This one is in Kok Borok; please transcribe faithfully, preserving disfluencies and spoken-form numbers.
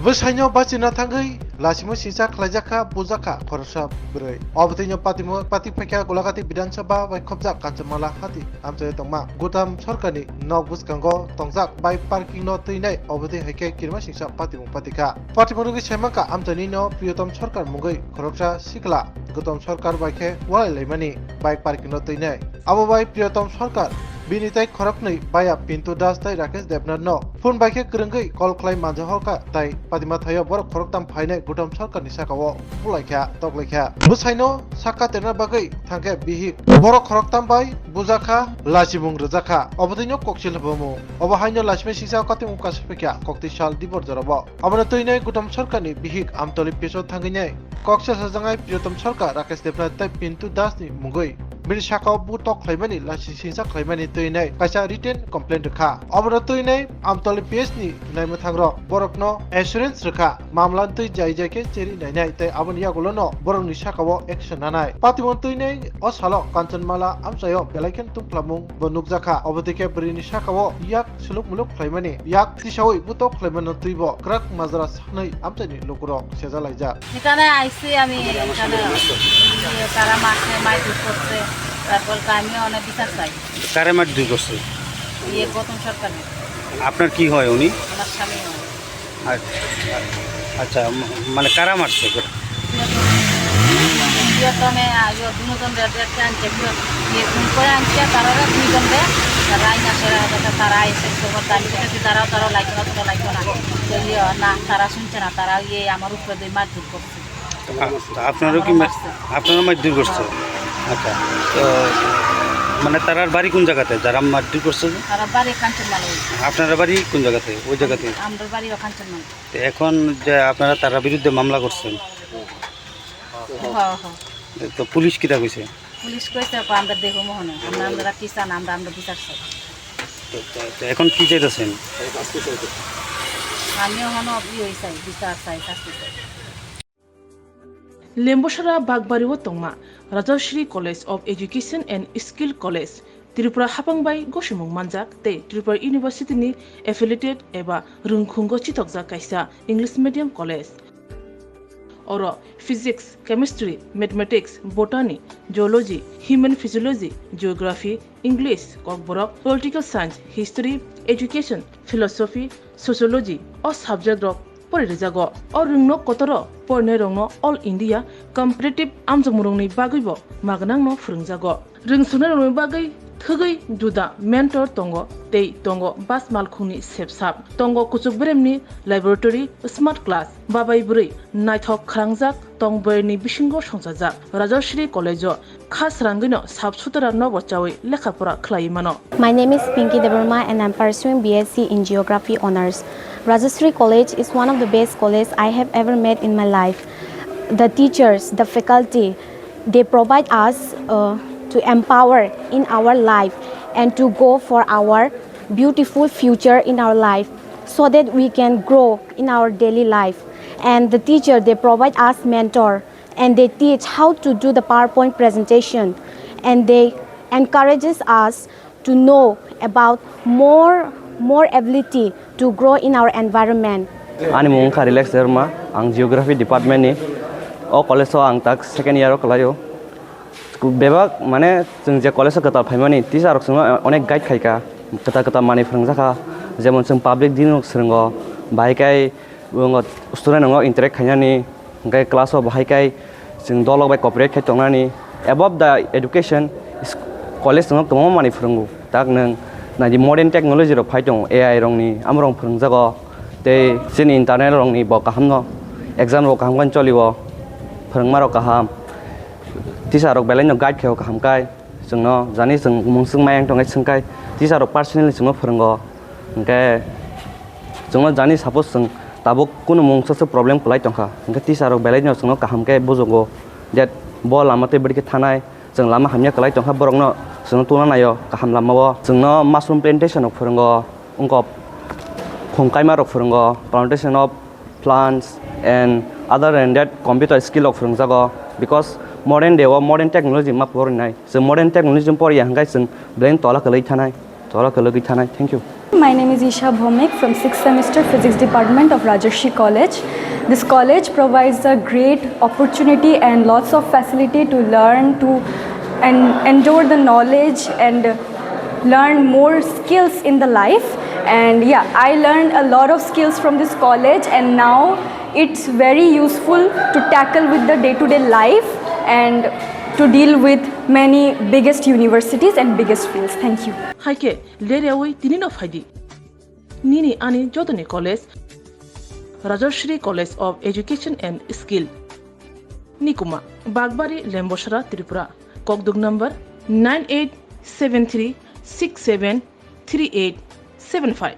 Bwsaino bachina thangwi lachimung singcha khlaijakha, bujakha khoroksa bwrwi. Obotwino patimo pati phaikha Golagati Bidhan Sabha bai khopjak Kanchanmala hati amchaio tongma Gutam Sarkarni nok bwskango tongjak bai parking no twinai, obotwi haikhe kirima singcha patimung patikha. Patimung rwgwi saimankha amchaini no Priyotom Sarkar mungwi khoroksa sikla Gutam Sarkar bai khe walai laimani bai parking no twinai. Abo bai Priyotom Sarkar bini tai khoroknwi baya Pintu Das tai Rakesh Debnath no phone bai khe kwrwngwi call khlai manjak horkha tai patima thaio borok khoroktham phainai Gutam Sarkarni sakao bulaikha, toklaikha. Bwsaino saka terna bagwi thangkhe bihik. Borok khoroktham bai bujakha, lachimung rwjakha. Obotwino koksil hwbamung. Obo haino lachimung singcha katimung kasupikha koktwi sal dibor jorabo. Abono twinai Gutam Sarkarni bihik Amtoli P S o thangwinai koksa sajangai Priyotom Sarkar Rakesh Debnath tei Pintu Das ni mungwi bini sakao butok khlaimani, lachi singcha khlaimani twinai kaisa written complaint rwkha. Obono twinai Amtoli P S ni naimwthangrok borokno assurance rwkha, mamla twi jai jai khe cheri nainai tei aboni yagulono borokni sakao action nanai. Patimung twinai o salo Kanchanmala amchaio belai kheno tungphlamung bo nukjakha. Obotwi khe bwrwini sakao yak suluk muluk khlaimani, yak tisawi butok khlaimano twibo kwrak majra sanwi amchaini lukurok sejalaijak. এখানে আইছি আমি, এখানে ইয়ে, তারা মারছে, মারধর করছে, তারপর তো আমিও অনেক বিচার চাই। কারে মারধর করছে? ইয়ে, গৌতম সরকার। আপনার কি হয় উনি? আমার স্বামী হয়। আ-, আচ্ছা, মা-, মানে কারা মারছে? প্রিয়তমে, আ, ইয়ে, দুজন রে দেখতে আনছে, প্রিয়-, ইয়ে, ফোন করে আনছে, তারা দুইজন রে, তারা আইনা সেরা, তারা আইসে, খবর দাবি করতেছে, তারাও, তারাও লাগবে না, তোরা লাগবে না। তো ইয়ে, না, তারা শুনছে না, তারা ইয়ে আমার উপরে দিয়ে মারধর করছে। আ-, তা আপনারও কি মা-, মারছে। আপনারও মারধর করছে? আচ্ছা, তো মানে তারার বাড়ি কোন জায়গাতে, যারা মারধর করছে? তারা বাড়ি কাঞ্চনমালা। আপনার বাড়ি কোন জায়গাতে? ওই জায়গাতে? আমার বাড়ি কাঞ্চনমালা। তো এখন যে আপনারা তার বিরুদ্ধে মামলা করছেন, হ্যাঁ, হ্যাঁ। তো পুলিশ কিতা কইছে? পুলিশ কইছে, "কো আমরা দেখবো মনে হয়, আমরা, আমরা কি চান, আমরা, আমরা বিচার চাই।" তো, তো, তো এখন কি চাইতেছেন? আমি এখন ই হই চাই, বিচার চাই, শাস্তি চাই। Lembosara Bakbari o tongma Rajashri College of Education and Skill College, Tripura hapang bai gosimung manjak tei Tripura University ni affiliated eba rwngkhungo chitokjak kaisa English medium college. Oro Physics, Chemistry, Mathematics, Botany, Zoology, Human Physiology, Geography, English, Kokborok, Political Science, History, Education, Philosophy, Sociology o subject rok pori rijago. O rwngno kotoro porinai rokno All India Competitive amjokmungrokni bagwibo magnangno phwrwngjago. Rwngsungnai rokni bagwi thwgwi juda mentor tongo tei tongo bas malkhungni sepsap, tongo kuchuk beremni laboratory, smart class, babai bwrwi naithok khrangjak tong bwrwini bisingo songchajak Rajashri College o kha srangwino sap sutara nogo chawi lekha pora khlaiwi mano. My name is Pinky Debbarma and I'm pursuing B S C in Geography Honours. Rajashri College is one of the best college I have ever met in my life. The teachers, the faculty, they provide us uh, to empower in our life and to go for our beautiful future in our life so that we can grow in our daily life. And the teacher, they provide us mentor and they teach how to do the PowerPoint presentation and they encourages us to know about more, more ability to grow in our environment. Ani mung wngkha Relax Debbarma, ang Geography Department ni. O college o ang tak second year o kwlaio. Bebak, mane, chwng je college o kwtal phaimani, teacher rok chwngno onek guide khaikha, kwtal kwtal manwi phwrwngjakha, jemon chwng public din rok swrwngo, bahai khe student rokno interact khainani, hwnkhe class o bahai khe chwng dolok bai cooperate khai tongnani. Above the education, college chwngno kwbangma manwi phwrwngo, tak nwng naidi modern technology rok phai tongo, A I rokni, amorok phwrwngjago, tei chini internal rokni bo kahamno, exam rok kaham khe cholio, phwrwngmarok kaham. Teacher rok belai no guide khaio kaham kai, chwngno jani chwng mungswk mayang tongkhe swngkhai teacher rok personally chwngno phwrwngo, hwnkhe chwngno jani suppose chwng tabuk kunu mungsa se problem kwlai tongkha, hwnkhe teacher rok belai no chwngno kaham khe bujugo, that bo lama tei bwrwi khe thanai, chwng lama hamya kwlai tongkha borokno chwngno tungna naio kaham lamao. Chwngno mushroom plantation rok phwrwngo, wngkok khum kaima rok phwrwngo, plantation of plants and other than that computer skill rok phwrwngjago, because modern day o modern technology ma porinai, chwng modern technology poriya hwnkhe chwng brain tola kwlwi thanai, tola kwlwgwi thanai. Thank you. My name is Isha Bhomik from sixth semester Physics Department of Rajarshi College. This college provides a great opportunity and lots of facility to learn, to and endure the knowledge and learn more skills in the life. And yeah, I learned a lot of skills from this college, and now it's very useful to tackle with the day-to-day life and to deal with many biggest universities and biggest fields. Thank you. Hai khe ler yaui tini no phai di. Nini ani jotoni college Rajashri College of Education and Skill. Nikuma, Bagbari, Lembosra, Tripura. Kokduk number nine eight seven three six seven three eight seven five.